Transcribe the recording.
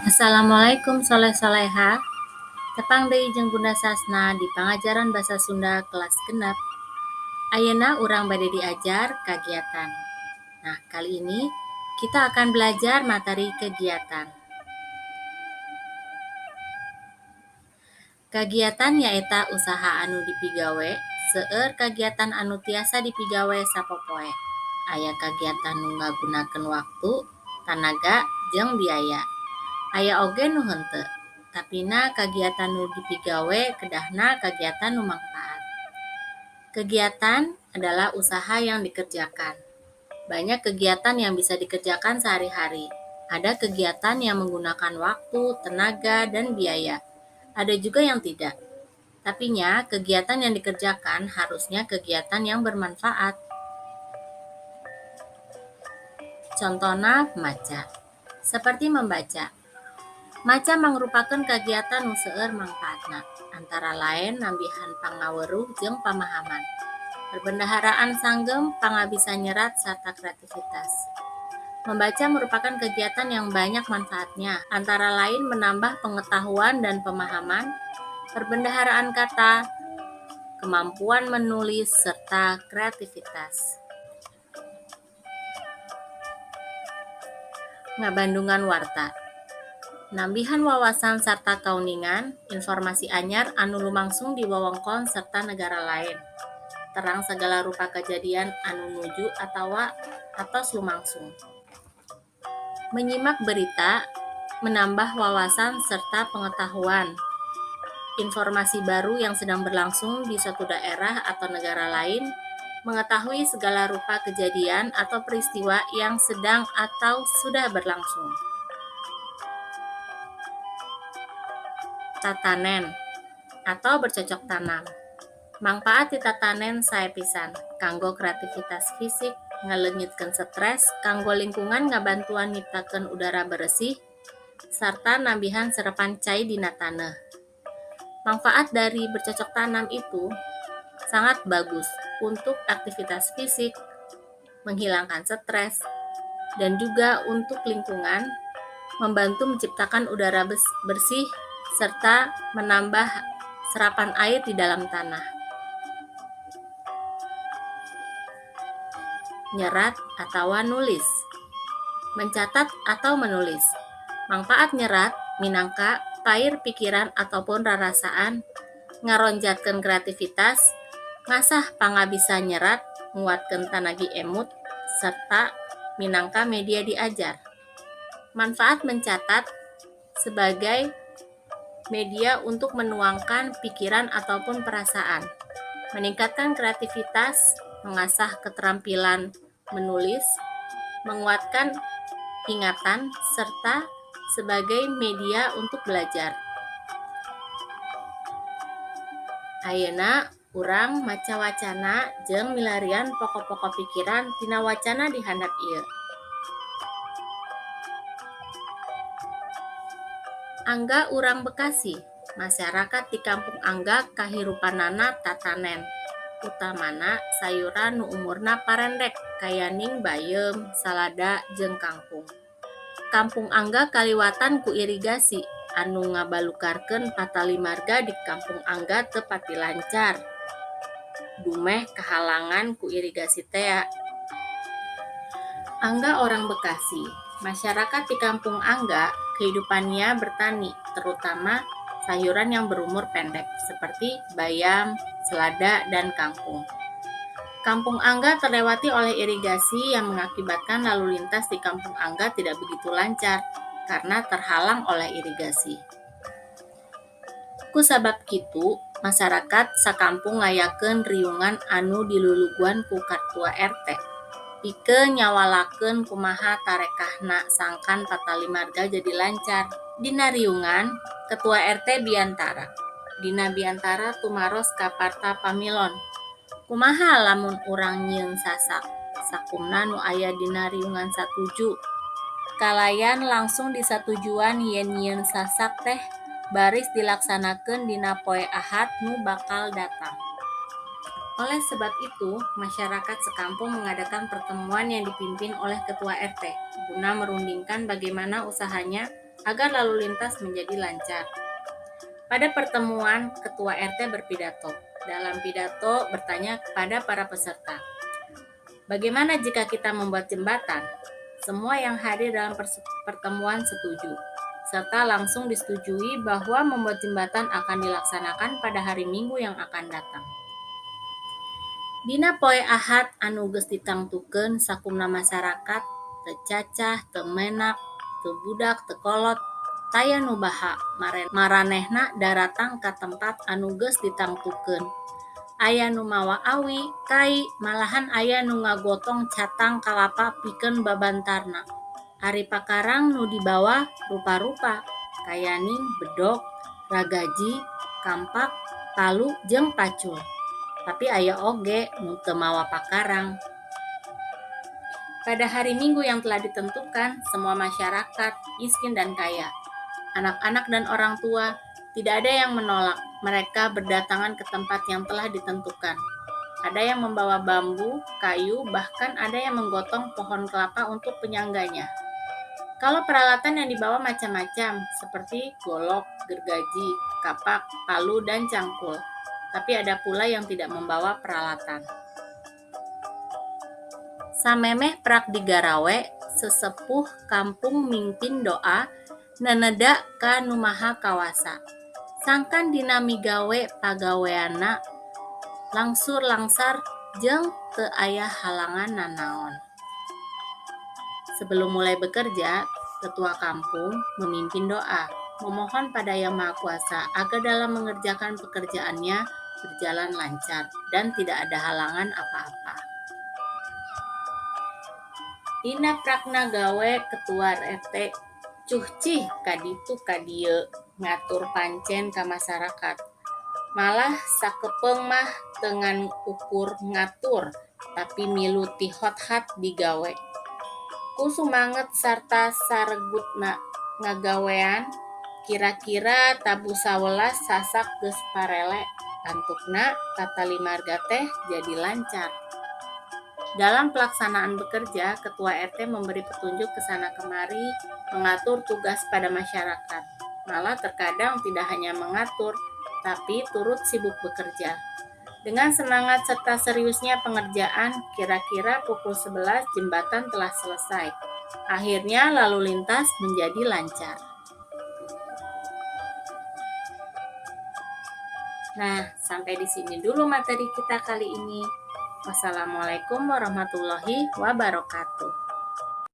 Assalamualaikum soleh soleha. Tepang deui jeung Bunda Sasna di pangajaran Basa Sunda kelas 6. Ayeuna urang bade diajar kagiatan. Nah, kali ini kita akan belajar materi kegiatan. Kagiatan nyaeta usaha anu dipigawe, seueur kagiatan anu tiasa dipigawe sapopoe. Aya kagiatan nu ngagunakeun waktu, tanaga, jeung biaya. Aya oge nu henteu, tapina kagiatan nu dipigawe kedahna kagiatan nu mangpaat. Kegiatan adalah usaha yang dikerjakan. Banyak kegiatan yang bisa dikerjakan sehari-hari. Ada kegiatan yang menggunakan waktu, tenaga, dan biaya. Ada juga yang tidak. Tapinya, kegiatan yang dikerjakan harusnya kegiatan yang bermanfaat. Contohna maca. Seperti membaca. Maca mangrupakeun kagiatan nu seueur mangpaatna, antara lain nambihan pangaweruh jeung pamahaman, perbendaharaan sanggem, pangabisa nyerat, sarta kreativitas. Membaca merupakan kegiatan yang banyak manfaatnya, antara lain menambah pengetahuan dan pemahaman, perbendaharaan kata, kemampuan menulis, serta kreativitas. Ngabandungan warta. Nambihan wawasan sarta kauningan, informasi anyar anu lumangsung di wewengkon serta negara lain. Terang segala rupa kejadian anu nuju atawa atos lumangsung. Menyimak berita, menambah wawasan serta pengetahuan. Informasi baru yang sedang berlangsung di suatu daerah atau negara lain, mengetahui segala rupa kejadian atau peristiwa yang sedang atau sudah berlangsung. Tatanen atau bercocok tanam. Mangpaat ti tatanen sae pisan kanggo kreativitas fisik, ngaleungitkeun stres, kanggo lingkungan ngabantuan nyiptakeun udara beresih, sarta nambihan serepan cai dina taneuh. Manfaat dari bercocok tanam itu sangat bagus untuk aktivitas fisik, menghilangkan stres, dan juga untuk lingkungan, membantu menciptakan udara bersih serta menambah serapan air di dalam tanah. Nyerat atawa nulis. Mencatat atau menulis. Mangpaat nyerat minangka pair pikiran ataupun rarasaan, ngaronjatkeun kreativitas, ngasah pangabisa nyerat, nguatkeun tanagi emut, serta minangka media diajar. Manfaat mencatat sebagai media untuk menuangkan pikiran ataupun perasaan, meningkatkan kreativitas, mengasah keterampilan menulis, menguatkan ingatan, serta sebagai media untuk belajar. Ayeuna urang maca wacana jeung milarian pokok-pokok pikiran tina wacana di handap ieu. Angga urang Bekasi, masyarakat di Kampung Angga kahirupanana tatanen, utamana sayuran nu umurna parendek kayaning bayem, salada, jeung kangkung. Kampung Angga kaliwatan ku irigasi anu ngabalukarkeun patali marga di Kampung Angga teu pati lancar. Dumeh kahalangan ku irigasi tea. Angga orang Bekasi, masyarakat di Kampung Angga kehidupannya bertani, terutama sayuran yang berumur pendek seperti bayam, selada, dan kangkung. Kampung Angga terlewati oleh irigasi yang mengakibatkan lalu lintas di Kampung Angga tidak begitu lancar karena terhalang oleh irigasi. Ku sabab kitu, masyarakat sakampung ngayakeun riungan anu diluluguan ku katua RT. Pikeun nyawalakeun kumaha tarekahna sangkan patali marga jadi lancar. Dina riungan, ketua RT biantara. Dina biantara tumaros ka parta pamilon. Kumaha lamun urang nyieun sasak, sakumna nu aya dina riungan satuju. Kalayan langsung disatujuan yen nyieun sasak teh baris dilaksanakeun dina poe Ahad nu bakal datang. Oleh sebab itu, masyarakat sekampung mengadakan pertemuan yang dipimpin oleh ketua RT guna merundingkan bagaimana usahanya agar lalu lintas menjadi lancar. Pada pertemuan, ketua RT berpidato. Dalam pidato bertanya kepada para peserta, "Bagaimana jika kita membuat jembatan?" Semua yang hadir dalam pertemuan setuju, serta langsung disetujui bahwa membuat jembatan akan dilaksanakan pada hari Minggu yang akan datang. Dina poe Ahad anu geus ditangtukeun sakumna masyarakat teu cacah, teu menak, teu budak, teu kolot, taya nu baha, maranehna daratang ka tempat anu geus ditangtukeun. Aya nu mawa awi, kai, malahan aya nu ngagotong catang kalapa pikeun babantarna. Ari pakarang nu dibawa rupa-rupa, kayaning bedog, ragaji, kampak, palu jeung pacul. Tapi aya oge nu teu mawa pakarang. Pada hari Minggu yang telah ditentukan, semua masyarakat, miskin dan kaya, anak-anak dan orang tua, tidak ada yang menolak. Mereka berdatangan ke tempat yang telah ditentukan. Ada yang membawa bambu, kayu, bahkan ada yang menggotong pohon kelapa untuk penyangganya. Kalau peralatan yang dibawa macam-macam, seperti golok, gergaji, kapak, palu, dan cangkul. Tapi ada pula yang tidak membawa peralatan. Samemeh prak digarawe, sesepuh kampung mingpin doa neneda ka Nu Maha Kawasa. Sangkan dina migawe pagaweanna langsur langsar jeung teu aya halangan nanaon. Sebelum mulai bekerja, ketua kampung memimpin doa, memohon pada Yang Maha Kuasa agar dalam mengerjakan pekerjaannya berjalan lancar dan tidak ada halangan apa-apa. Dina prakna gawe ketua RT cuhcih kaditu kadieu ngatur pancen ka masyarakat. Malah sakepeung mah teu ngan ukur ngatur, tapi milu tihot-hat digawe. Ku sumanget sarta saregutna ngagawean, kira-kira tabuh 11 sasak geus parele, antukna tatali marga teh jadi lancar. Dalam pelaksanaan bekerja, ketua RT memberi petunjuk ke sana kemari, mengatur tugas pada masyarakat. Malah terkadang tidak hanya mengatur, tapi turut sibuk bekerja. Dengan semangat serta seriusnya pengerjaan, kira-kira pukul 11 jembatan telah selesai. Akhirnya lalu lintas menjadi lancar. Nah, sampai di sini dulu materi kita kali ini. Wassalamualaikum warahmatullahi wabarakatuh.